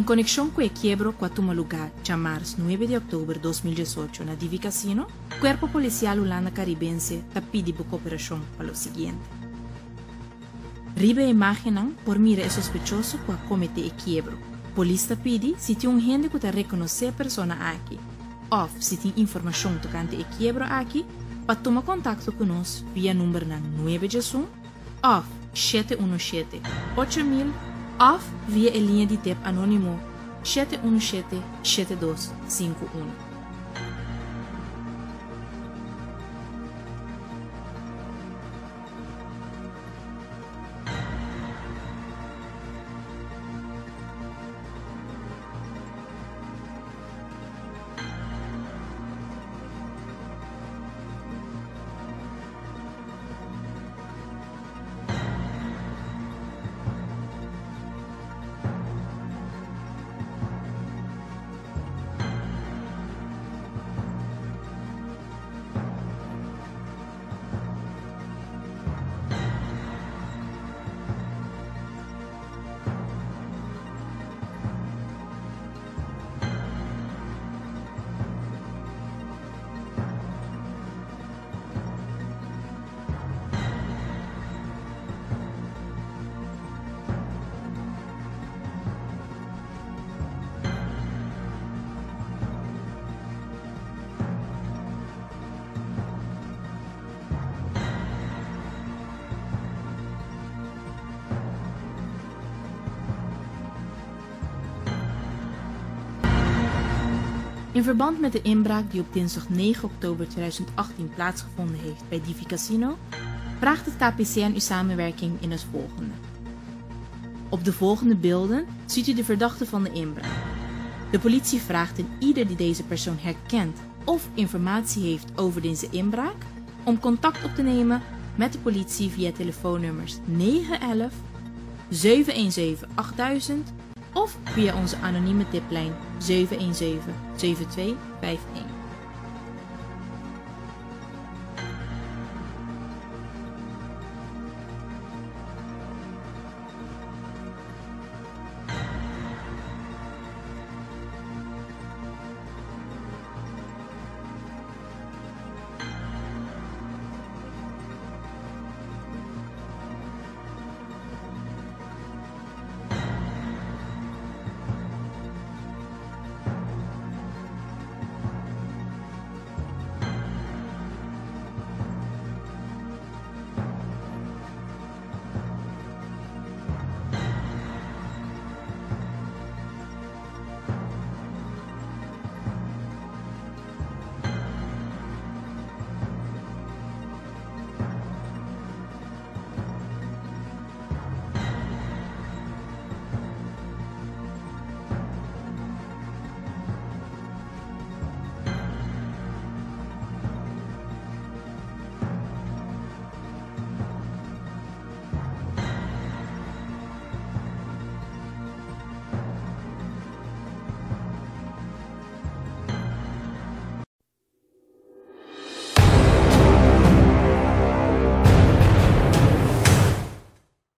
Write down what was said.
En konekshon ku e kiebro ku a tuma lugá djamars nuebe di òktober 2018 na Divi Casino, Kuerpo Polisial Hulanda Karibense ta pidi bo koperashon pa lo siguiente. Riba e imágennan por mira e sospechoso ku a kometé e kiebro. Polis ta pidi si tin un hende ku ta rekonosé e persona aki òf si tin informashon tokante e kiebro aki pa tuma kontakto ku nos via numbernan 911 òf 717 8000 òf via e liña di tep anónimo 717 7251. In verband met de inbraak die op dinsdag 9 oktober 2018 plaatsgevonden heeft bij Divi Casino, vraagt het KPCN uw samenwerking in het volgende. Op de volgende beelden ziet u de verdachte van de inbraak. De politie vraagt in ieder die deze persoon herkent of informatie heeft over deze inbraak om contact op te nemen met de politie via telefoonnummers 911 717 8000 of via onze anonieme tiplijn 717 7251.